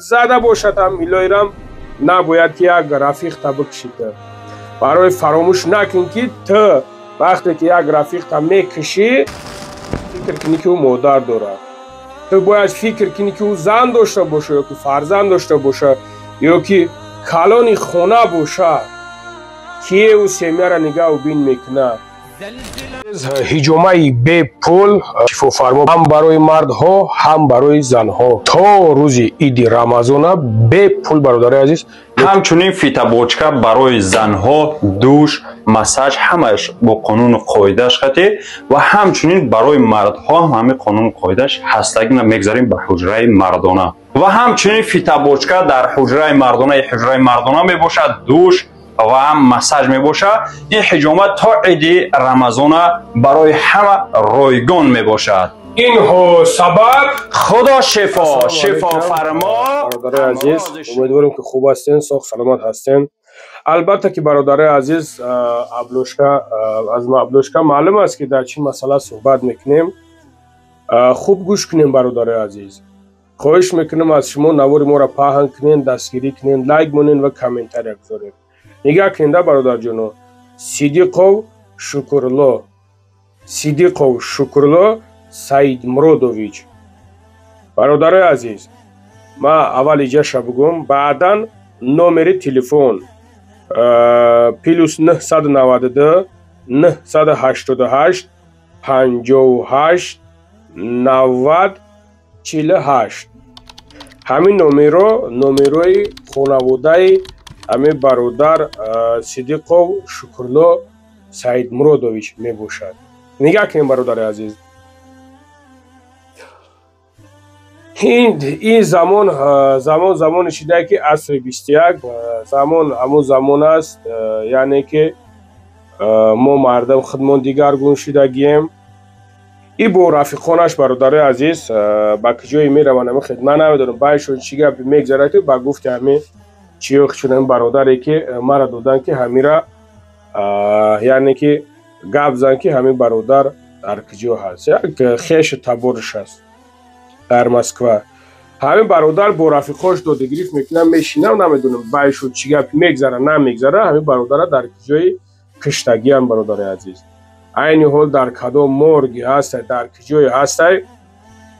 Зада бошад ҳам, илоирам набояд ки як рафиқта бикушӣ. Ту барои фаромӯш накун, ки ту вақте ки як рафиқта мекушӣ, фикр кунӣ, ки ӯ модар дорад. Ту бояд фикр кунӣ, ки ӯ зан дошта боша ё ки фарзанд дошта боша, ё ки калони хона бошад, кие ӯ семьяра нигаҳу бин мекунад. Ҳиҷомаи бепул, шифофармо ҳам барои мардҳо, ҳам барои занҳо, то рӯзи иди Рамазона бепул, бародари азиз. Ҳамчунин фитобочка барои занҳо, душ, массаж, ҳамааш бо қонуну қоидааш хати, ва ҳамчунин барои мардҳо ҳам ҳамин қонуну қоидааш ҳастагина. Мегзарем ба ҳуҷраи мардона. Ва ҳамчунин фитобочка дар ҳуҷраи мардона, ҳуҷраи мардона мебошад, душ ва ҳам массаж мебошад. Ин ҳиҷома то иди Рамазона барои ҳама ройгон мебошад. Инҳо сабаб. Худо шифо шифофармо. Бародарои азиз, умедворем, ки хуб ҳастен, соғ саломат ҳастен. Албатта ки, бародарои азиз, обложка, аз обложка маълум аст, ки дар чӣ масъала суҳбат мекунем. Хуб гӯш кунем, бародарои азиз. Хоҳиш мекунам аз шумо, навори моро паҳн кунен, дастгирӣ кунен, лайк монен ва комментария гузоред. Нигаҳ куненда, бародарҷоно, Сидиқов Шукурло, Сидиқов Шукурло Саидмуродович. Бародарои азиз, ман аввал иҷаша бугум, баъдан номери телефон: +992 988 58 90 48. Ҳамин номеро, номерои хонаводаи ҳамин бародар Сидиқов Шукурло Саидмуродович мебошад. Нигаҳ кунем, бародари азиз, ин замон, замон замоне шидае, ки асри 21, замон ҳамун замон аст, яъне ки мо мардам худмон дигаргун шидагием. И бо рафиқонаш, бародарои азиз, ба куҷое мераванд, ами хел ман намедонам, байшон чӣ гапе мегзарад, ки ба гуфти ҳамин чиё чунин бародаре, ки мара доданд, ки ҳамира, яъне ки гап зан, ки ҳамин бародар дар куҷо ҳаст, як хешу табориш аст дар Москва. Ҳамин бародар бо рафиқош додагирифт мекунам, мешинам, намедонам, байшон чӣ гапе мегзара, намегзара, ҳамин бародара дар куҷои киштагиам. Бародари азиз, айни ҳол дар кадом морги ҳастай, дар куҷое ҳастай,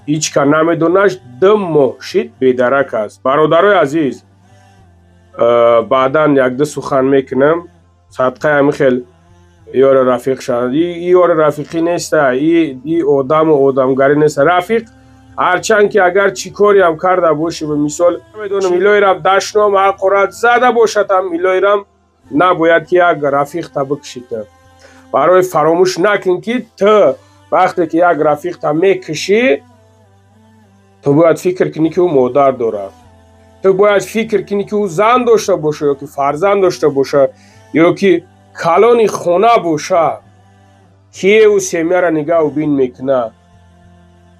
ҳеҷ ка намедонаш. 2 моҳ шид, бедарак аст. Бародарои азиз, баъдан якду сухан мекунам. Садқаи ҳамин хел ёри рафиқ шавад. Ёри рафиқӣ неста, и одаму одамгарӣ неста. Рафиқ ҳарчанд ки агар чӣ кориам карда бошӣ, мисол, намедонам, илоирам дашном, ҳақорат зада бошад ҳам, илоирам набояд ки як рафиқта бикушӣ. Ту барои фаромӯш накун, ки ту вақте ки як рафиқта мекушӣ, ту бояд фикр кунӣ, ки ӯ модар дорад. Ту бояд фикр кунӣ, ки ӯ зан дошта боша ё ки фарзанд дошта боша, ё ки калони хона боша, кие ӯ семьяра нигаҳу бин мекунад.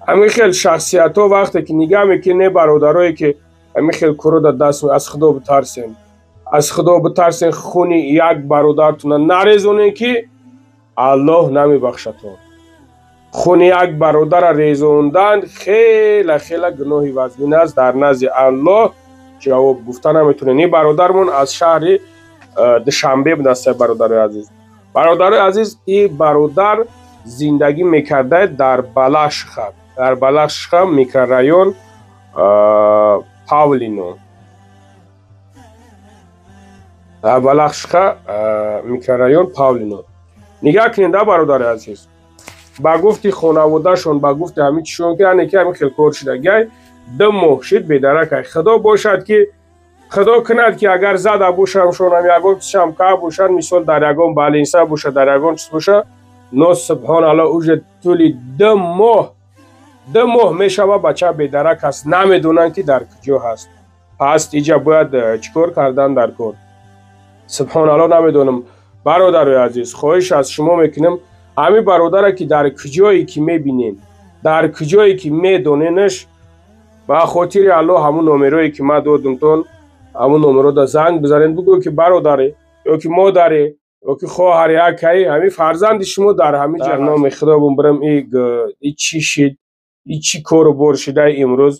Ҳамин хел шахсиятҳо вақте ки нигаҳ мекунӣ, не, бародарое, ки ҳамин хел курода даст, аз Худо битарсен, аз Худо битарсен. Хуни як бародаратона нарезонен, ки Аллоҳ намебахшадтон. Хуни як бародара резондан хела хела гуноҳи вазнин аст, дар назди Аллоҳ ҷавоб гуфта наметонем. Ин бародармон аз шаҳри Душанбе будаст. Бародарои азиз, бародарои азиз, ин бародар зиндагӣ мекарда дар Балашиха, дар Балашиха, микрорайон Павлино, дар Балашиха, микрорайон Павлино. Нигаҳ кунед, бародари азиз, ба гуфти хонаводашон, ба гуфти ҳамин чишон, ки яъне ки ҳамин хел кор шидагиай, 2 моҳ шид, бедаракай. Худо бошад, ки Худо кунад, ки агар зада бошамшонам, ягон чизам ка бошад, мисол, дар ягон больница бошад, дар ягон чиз бошад. Но субҳоналло, уже тӯли 2 моҳ, 2 моҳ мешава, бача бедарак аст, намедонанд, ки дар куҷо ҳаст. Пас иҷа бояд чӣ кор кардан дар кор? Субҳоналло, намедонам. Бародарои азиз, хоҳиш аз шумо мекунем, ҳамин бародаре, ки дар куҷое ки мебинем, дар куҷое ки медоненаш, ба хотири Аллоҳ, ҳамун номерое, ки ман додумтон, ҳамун номерода занг бизанед, бигӯ, ки бародаре ё ки модаре ё ки хоҳаре, акаи, ҳамин фарзанди шумо дар ҳамин ҷа. Номи Худо бумбирам, и чӣ шид, и чӣ кору бор шида имрӯз?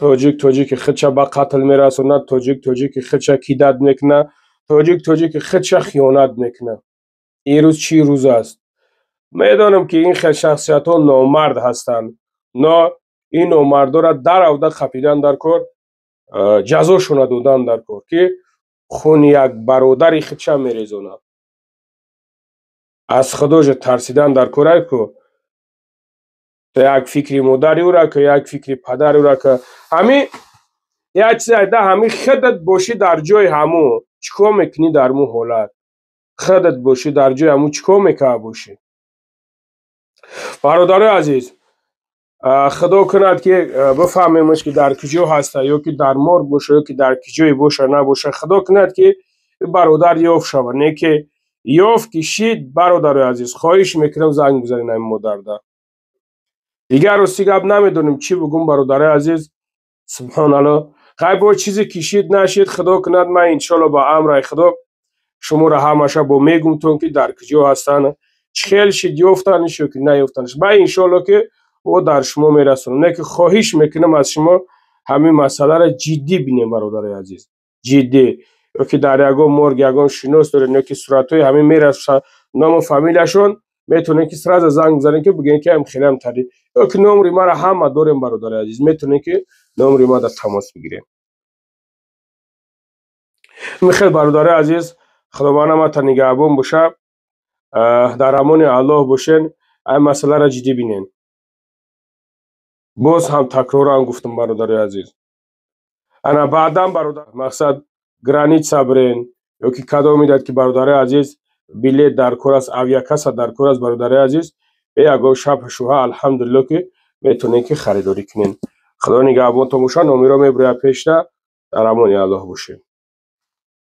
Тоҷик тоҷики худша ба қатл мерасонад, тоҷик тоҷики худша кидать мекунад, тоҷик тоҷики худша хиёнат мекунад. Ин рӯз чӣ рӯз аст? Медонам, ки ин хел шахсиятҳо номард ҳастанд, но ин номардора даравда қапидан дар кор, ҷазошона додан дар кор, ки хуни як бародари худша мерезонад. Аз художа тарсидан дар корай ку. Як фикри модари ӯра ка, як фикри падари ӯра ка. Ҳами як чиз айда, ҳами худат бошӣ дар ҷои ҳамун, чӣ кор мекунӣ? Дар мун ҳолат худат бошӣ дар ҷои ҳамун, чӣ кор мекарда бошӣ? Бародарои азиз, худо кунад, ки бифаҳмемш, ки дар куҷо ҳаста, ё ки дар морг боша, ё ки дар куҷое боша, набоша. Худо кунад, ки бародар ёфт шава. Не ки ёфт ки шид, бародарои азиз, хоҳиш мекунам, занг бизанед ҳамин модарда. Дигар рости гап намедонем, чӣ бугум, бародарои азиз. Субҳоналло. Хай, бо чизе ки шид, нашид, худо кунад, ман иншолло ба амраи худо шуморо ҳамаша бо мегумтон, ки дар куҷо ҳастанд, чӣ хел шид, ёфтанш ё ки наёфтанш. Ман иншолло ки о дар шумо мерасонам. Не ки хоҳиш мекунам аз шумо, ҳамин масъаларо ҷиддӣ бинем, бародарои азиз, ҷиддӣ. Ё ки дар ягон морг ягон шинос доред, ё ки суратҳои ҳамин мераса, ному фамилияшон, метавонед, ки сразу занг бизанед, ки бигӯед, ки ам хелам тари, ё ки номри мара ҳама дорем, бародари азиз, метавонед, ки номри ма дар тамос бигирем. Михел, бародари азиз, худованд ҳамата нигаҳбон боша, дар амони Аллоҳ бошен. Ай масъаларо ҷиддӣ бинен. Боз ҳам такроран гуфтам, бародари азиз. Ана баъдан, бародар, мақсад граница бирен ё ки кадом медиҳад, ки, бародари азиз, билет дар кор аст, авиакасса дар кор аст, бародари азиз, бе ягон шабҳу шубҳа, алҳамдулилло, ки метавонед, ки харидорӣ кунед. Худо нигаҳбонтон боша. Номеро мебирояд пешта. Дар амони Аллоҳ бошед.